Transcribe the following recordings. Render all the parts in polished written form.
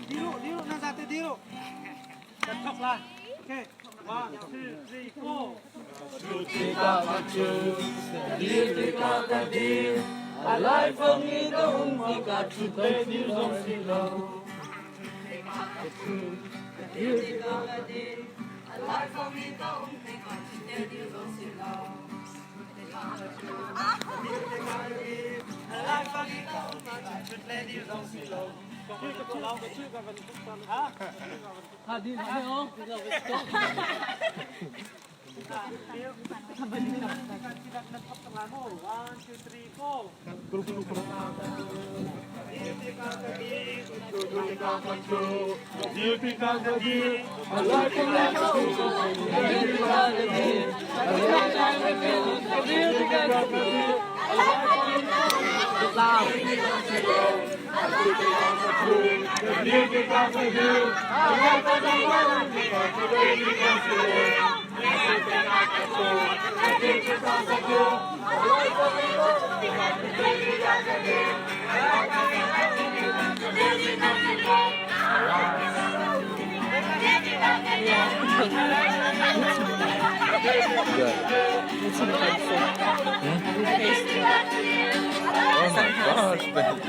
Diru, diru, na zate diru. Kan thok la. Okay. 1, 2, 3, 4. Tikah ka cu, dir tikah ka dir, a laifang i ka um tikah ṭhut le dir zong si lo. Ka ṭhu, ka dir tikah ka dir, a laifang i ka um tikah ṭhut le dir zong si lo. A laifang i ka um tikah ṭhut le dir zong si lo. One, two, three, four. Dir tikah ka dir, a laifang i ka um tikah ka dir, a dir tikah ka dir, a laifang i ka um tikah ka dir. Oh my gosh, pahnih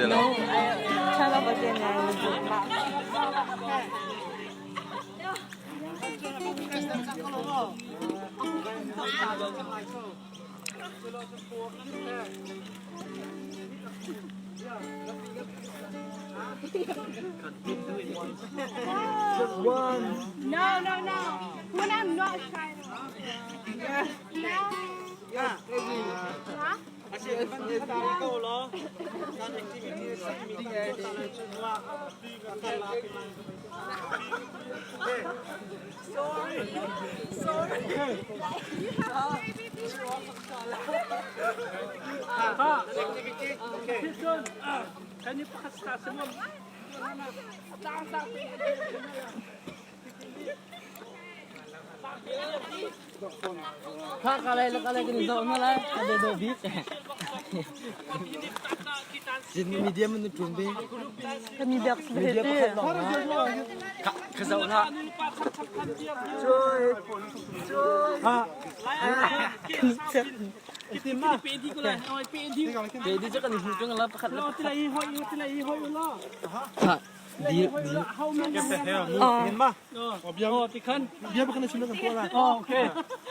No, no, no. When I'm not shy. No. Kha ka lai ka lai kan zoh na lai ka be do bik. Zin medium in tum be. Kan mi biak si Media pakhat lawng na. Ka zoh na. Pe di kan hu kan la pakhat la. Ha di di.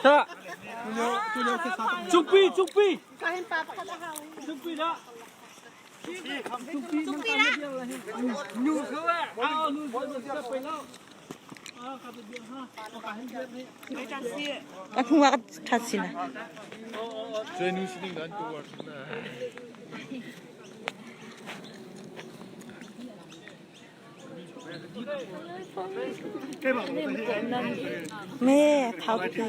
Ta. Cukpi, cukpi. Kahin pa pakhat a hau. Cukpi dah. Cukpi la. Nu khu eh. Ah, nu khu eh. Pe lo. Ka hnu ah ka that sin. Me thau pi.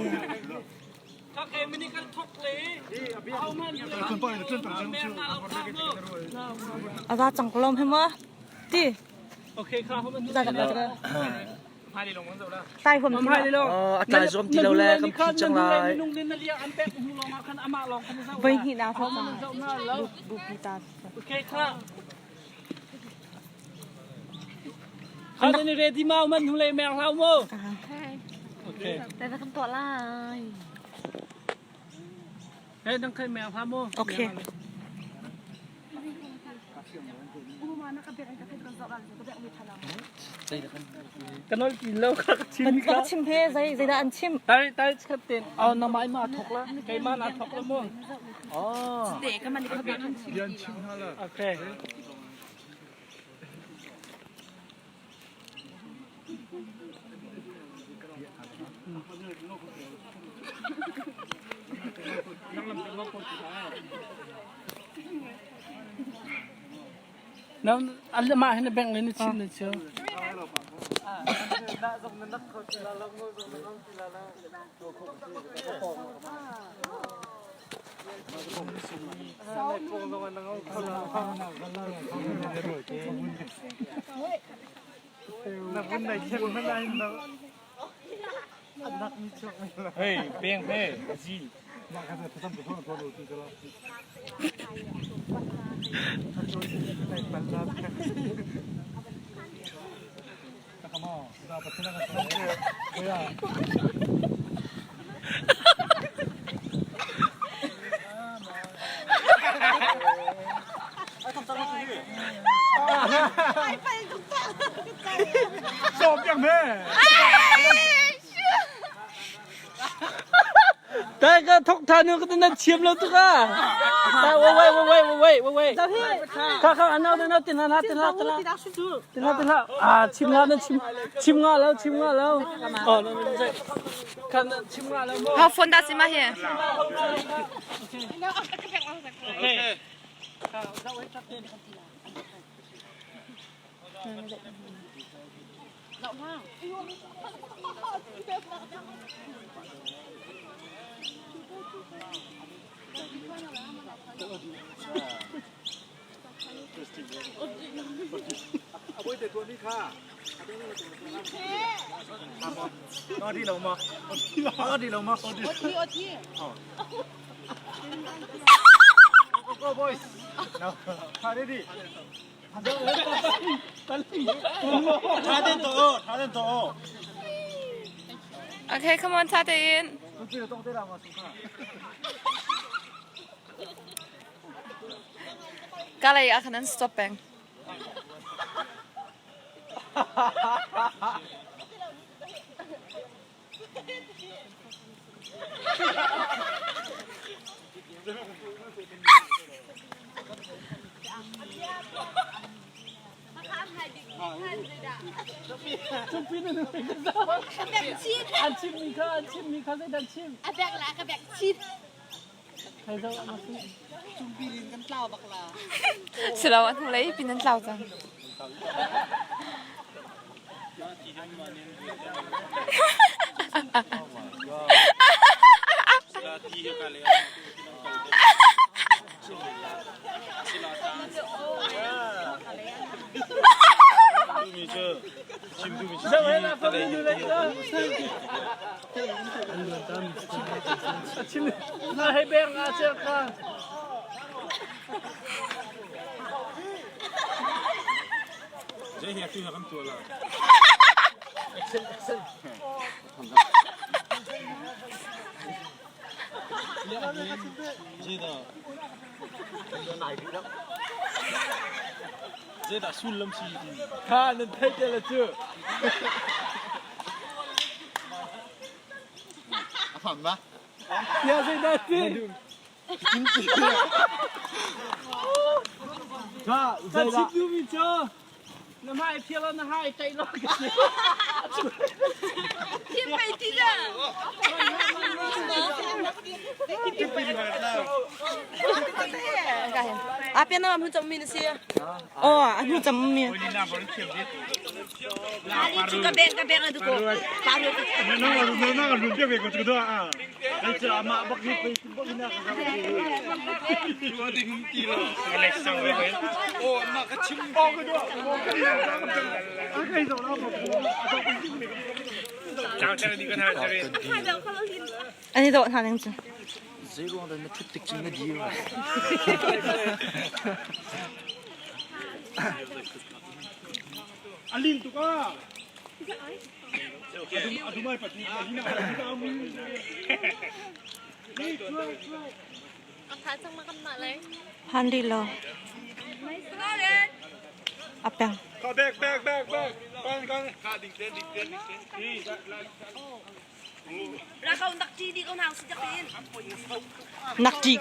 A za cang ko lom he ma. Ti. Za cang ko. Tai huam ti lo. A tlai zuam ti lo le kan phi cang lai. Voi hnih na thau cang. Bu pi ta. Kha ni ready mau man hu le mer hlau mo. Okay. Tai kan tuah lai. Hey nang khai mer hlau mo. Okay. Kanol ti lo kha ka chim Ka chim he zei zeidah an chim. Tai tai khat ten aw na mai ma thok la kai ma na thok la mo. Oh. Okay. Na al ma hin bank le ni chin na chu. Hey, beng he, ji. Tai ka thok than ka na chiam lo tuk a. Tai wait wait wait wait wait wait. Kha kha ano ano tin na tin la tin la. Tin la tin la. Ah chim nga na chim chim nga lo chim nga lo. Oh no no no. Kha na chim nga lo mo. Ha phone da si ma hi. Okay. Go boys. No. Ready. Okay, come on, Tate in. Kalay a kan an stop peng. An chim mi kha an chim mi kha zei dan chim. A bek la ka bek chin. Thai zo ma si. Silo an hlei pin an tlau cang. Zo he na phone ni le zo. Chim na hei beng a cher ka. Kha nan thei te la cu. A pham ba? Ya zei dah ti? Kha Ka chim du mi cu. Na mai phial na hai tai lo ka si. Kim pe ti da. A pian na mun cham mi na si. Oh, an hu cham mi. Ka bek ka bek adu ko. Paru ka. An i dawh hna ning cu. Zei ruang dah na ṭhut tik cun na dir? Alin tuk ah. Adumai pati alina Han di lo. A peng. Back back back back. Kan kan. Kha ding ten ding ten ding ten. Ra ko nak ti di ko nang si jakin. Nak ṭi.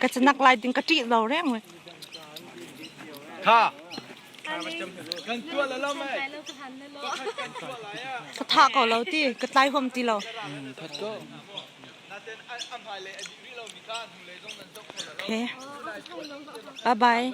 Ka cu nak lai ding ka ṭih lo reng we. Kha. Ka tha ko lo ti. Ka tlai huam ti lo. Okay. Bye bye.